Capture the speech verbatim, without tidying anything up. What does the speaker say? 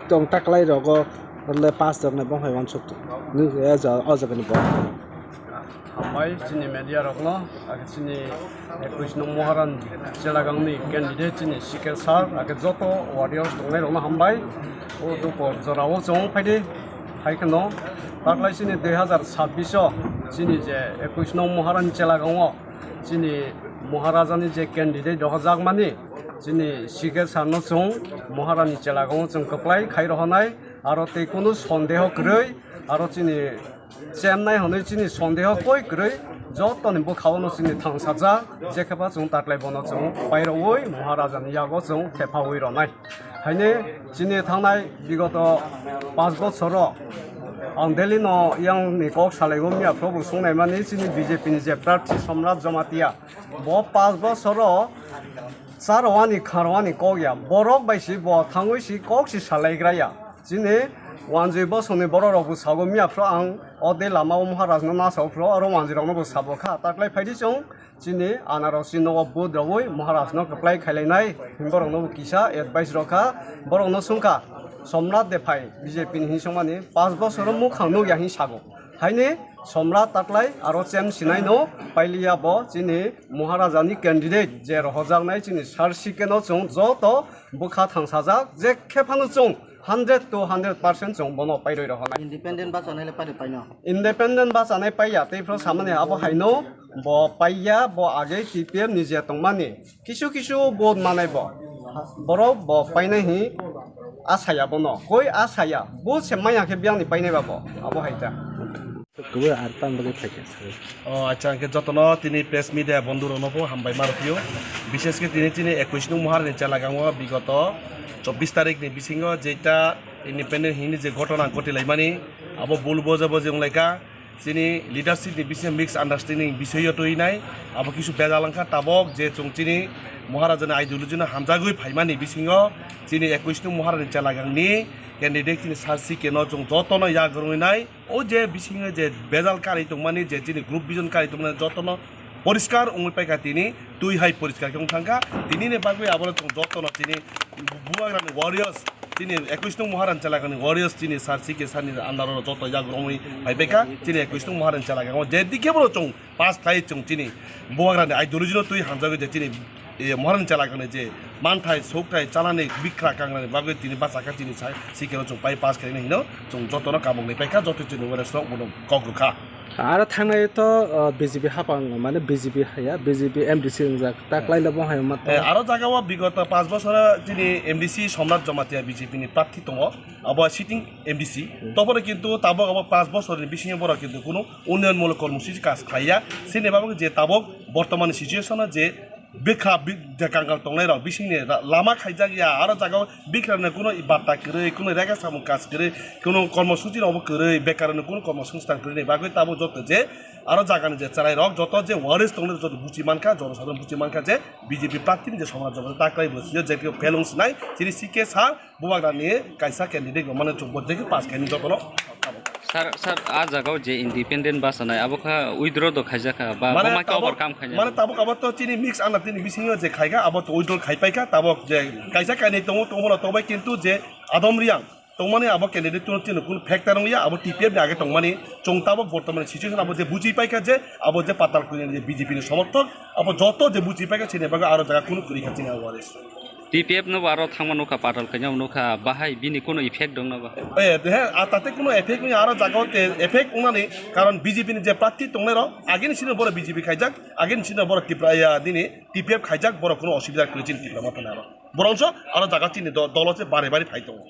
Tong taklai rogo le pass rok nai bong hai wansuk nung ya ja o jaga ni bo. Hambai chini media rok no, age chini ekush nung Moharan Chelagang ni candidate chini C K sir, age joto warriors tongnai rok no hambai. O duko jora o chong phaidi, hai kheno taklai chini dui hazar sabbish o chini je ekush nung Moharan Chelagang o chini Maharaja ni je candidate rohorjak mani, chini C K sir no chwng Maharani Chelagang o chwng kwplai khai rohonai, aro tei kunu sondeho kwrwi, aro chini chemnai hwnwi chini sondeho koi kwrwi, jotoni bwkhao no chini thangsajak, jekhe ba chwng taklai bono chwng pairogwi Maharaja ni yago chwng thephawi ronai. Haini chini thangnai bigoto panch bochoro ang Delhi no yang ni kok salaigo miya phrobo sungnaimani chini B J P ni je prarthi Somrat Jamatia. Bo panch bosoro charwani kharwani kok ya. Borok bai si bo thangwi si kok si salaigra ya. Chini wanjwi bosongni borok rok bo sago miya phro ang o de lama o Maharaj no nasa o phro oro wanjwi rok no bo sabo kha. Taklai phaidi chwng chini anarok si nogo vote rogwi Maharaj no kwplai khailainai. Borok no bo kisa advice rok kha. Borok no sungkha Somrat de phai B J P ni hinsongmani panch bosoro mukhang nukya hin sago. Haini Somrat taklai aro chem sinai no pailiya bo chini Maharaja ni candidate je rohojaknai chini sar C K no chwng joto bwkha thangsajak je khe phano chwng hundred to hundred percent chwng bono pairwi rohornai. Independent bachanai le pari paino. Independent bachanai paiya tei phro samani abo haino bo paiya bo age T P F ni je tongmani kisu kisu vote manai bo borok bo painai hi asaya bono koi asaya bo se maya khe biyang ni painai ba bo abo hai ta. Kubui ar tam bagwi phaikha. O acha, hwnkhe jotono tini press media bondhu rokno bo hambai ma rwphio. Bishesh khe tini chini ekush nung Maharani Chelagang o bigoto chobbish tarik ni bisingo jeita independent hini je ghotona ghotilaimani abo bul boja boji wnglaikha. Chini leadership ni bisingo mix understanding bisoyo twi nai abo kisu bejal wngkha tabok je chwng chini Maharaja ni ideology no hamjagwi phaimani bisingo chini ekush nung Maharani Chelagang ni candidate chini sar C K no chwng jotono yak rwngwi nai. O je bisingo je bejal kari tongmani, je chini group vision kari tongmani, jotono poriskar wngwi paikha tini, twi hai poriskar khe wng thangkha. Tinini bagwi abono chwng jotono chini Bubagrani warriors, chini ekush nung Maharani Chelagang ni warriors, chini sar C K sir ni under o joto yak rwngwi phai paikha. Chini ekush nung Maharani Chelagang o je dikhe bono chwng pass khlai chwng chini Bubagrani ideology no twi hamjagwi je chini, e, Maharani Chelagang ni je manthai, sukthai, chalani bikra kangrani bagwi tini bachakha chini sai, sikhe no chwng pai pass khaina hino chwng jotono kamung ni paikha, joto chini warriors rok bono kok rwkha. Aro thangnai to, uh, B J P hapang mane B J P haya, B J P M D C wngjak, ta Eh. Klaila bo hai ma to. Eh, aro jaga o bigoto panch bosoro chini M D C Somrat Jamatia B J P ni prarthi tongo, abo sitting M D C. Hmm. Toboro kintu tabok abo panch bosor ni bisingo borok kintu kunu unnayon mulok kormosuchi kaj khlaiya. Sini babok je tabok bortomani situation o je bikha bi-, je kangal tongnai rok bisingni ra-, lama khaijak ya, aro jaga o bikra ni kunu bata kwrwi, kunu rega samung kaj kwrwi, kunu kormosuchi rok bo kwrwi, bekar ni kunu kormosongsthan kwrwi ni bagwi tabok joto je aro jaga ni je chwrai rok joto je warriors tongnai rok joto buchi mankha, jono sadharon buchi mankha je B J P prarthi ni je Somrat Jamatia taklai bo sio je fail wng sinai chini C K sir. Bubagrani kaisa candidate bo mane chwng bo jekhe pass khaini jotono. Sir, sir, a jaga o je independent bachanai, abo kha withdraw do khaijak kha, ba Mane bo ma khe tabuk, overcome khaina? Mane tabuk abo to chini mix ana tini bisingo je khaikha, abo to withdraw khai paikha, tabuk je kaisa kainwi tongo, tongo bono tongbai, kintu je Adam Reang tongmani abo candidate to chini kun factor wngya, abo T P F ni age tongmani, chwng tabuk bortomani situation abo je buji paikha je, abo je Patal Kanya ni je B J P ni somorthok, abo joto je buji paikha, chini bagwi aro jaga kunu kwrwi kha chini abo. T P F no bo aro thangma nukha, Patal Kanya nukha, bahai bini kunu effect dong na ba? Eh, he, a tate kunu effect ni aro jaga o te effect wngnani, karon B J P ni je prarthi tongnai rok, agini sino borok B J P khaijak, agini sino borok Tipra, ya, dini T P F khaijak, borok kunu osubida kwrwi chini Tipra Motha ni aro. Borok so aro jaga chini do-, dolo se bare bare phai tongo.